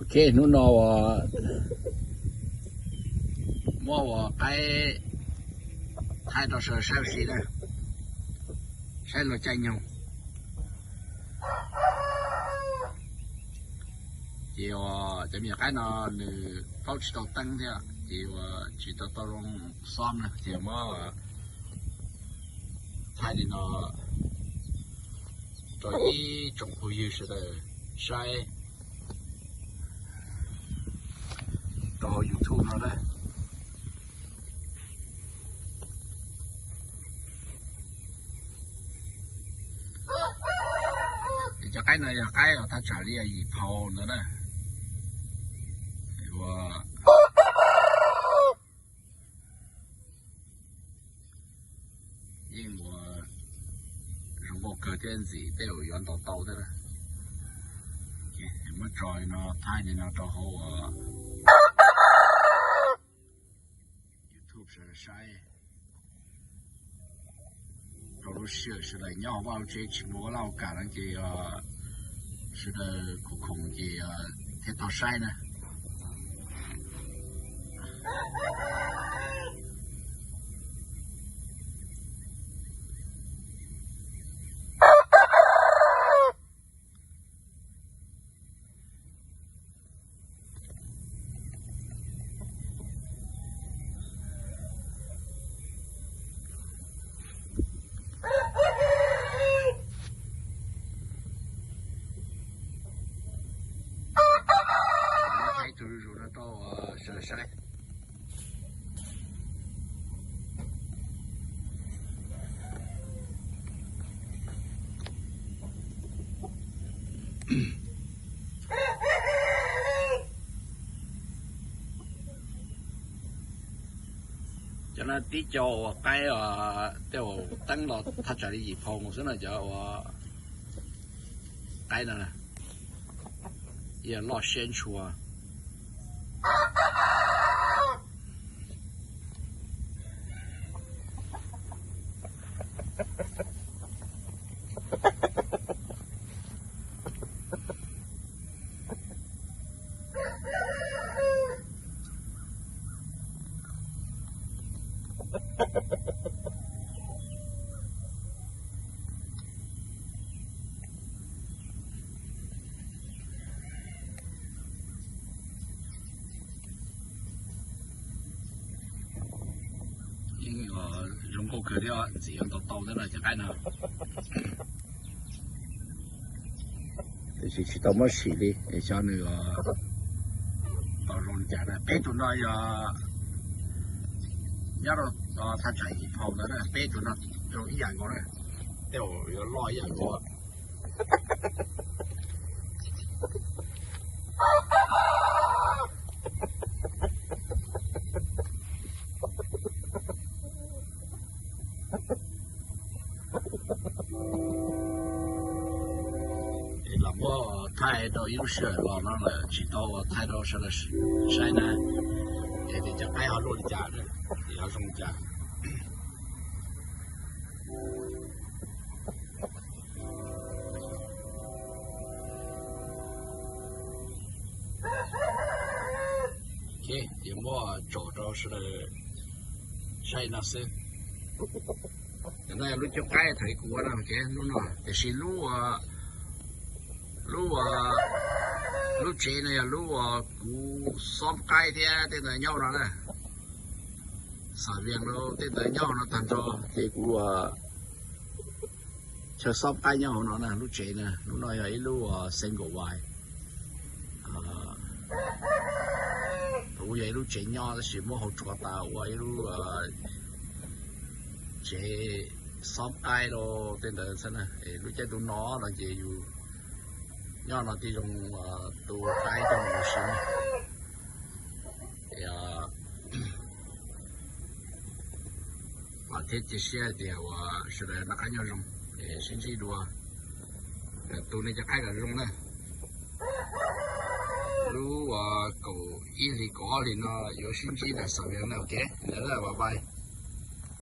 Ok, hnub no uas muab ua qaib thaij rau sawv daws saib ua si na, saib luag caij nyoog. Ces uas cov me nyuam qaib no nws paub tsis tau teeb thiab ces uas tsis tau tau zoo xob na, ces muab thaij li no rau ib tsoom phooj ywg sawv daws saib rau hauv YouTube no na. Cov qaib no yog qaib uas thaj tsam li yim phau ntawd na. Yeej ua zoo nkauj kawg thiab ntxim tej uas yuav ntaus tau thiab. Muab tso li no thaij li no rau hauv YouTube sawv daws saib. Rau lub sij hawm sawv daws nyob hauv vaj hauv tsev tsis muaj ua laj ua kam no ces sawv daws khoom khoom ces thiaj tau saib na. Thaij tus zuj zus no rau sawv daws saib. Cov no tib co uas qaib tej uas teeb los thaj tsam li yim phau mus xwb no, cov uas qaib no yog loj siab ntshua. Yeej zoo nkauj kawg thiab ntxim yuav ntaus tau thiab no cov qaib no. Tiam sis tsis tau muab sim li, xyov nws tau zoo li cas na. Peb tus no yog nyob rau thaj tsam yim phau ntawd na, peb tus no zoo ib yam nkaus na, tej uas yuav loj ib yam nkaus. Es los muab thaij rau ib lub sij hawm los no lawm tsis tau thaij rau sawv daws saib na, es tias cov qaib ho luaj li cas, es ho zoo li cas. Ok, ces muab tsom rau sawv daws saib no xwb. Cov no yog lub cuab qaib thaum kuv ua no, lub no, tiam sis lub, lub, lub tsev no yog lub uas kuv xob qaib thiab tej ntawd nyob no na. Xam Vias no tej ntawd nyob no tag nrho ces kuv ua chaw xob qaib nyob hauv no na, lub tsev na. Lub no yog ib lub single wide, kuv yog ib lub tsev nyob tab sis muab hau tsua tas ua ib lub tsev xob qaib rau tej ntawd xwb na. Lub caij ntuj no no ces yus nyob no thiaj zoo tu qaib coj mus ua si na. Vam thiab cia siab hais tias uas sawv daws noj qab nyob zoo, sib ntsib dua, tu nej cov qaib kom zoo na. Lub uas kaum ib hlis kaum ob hlis no yuav sib ntsib ntawm Xam Vias na, ok, bye bye.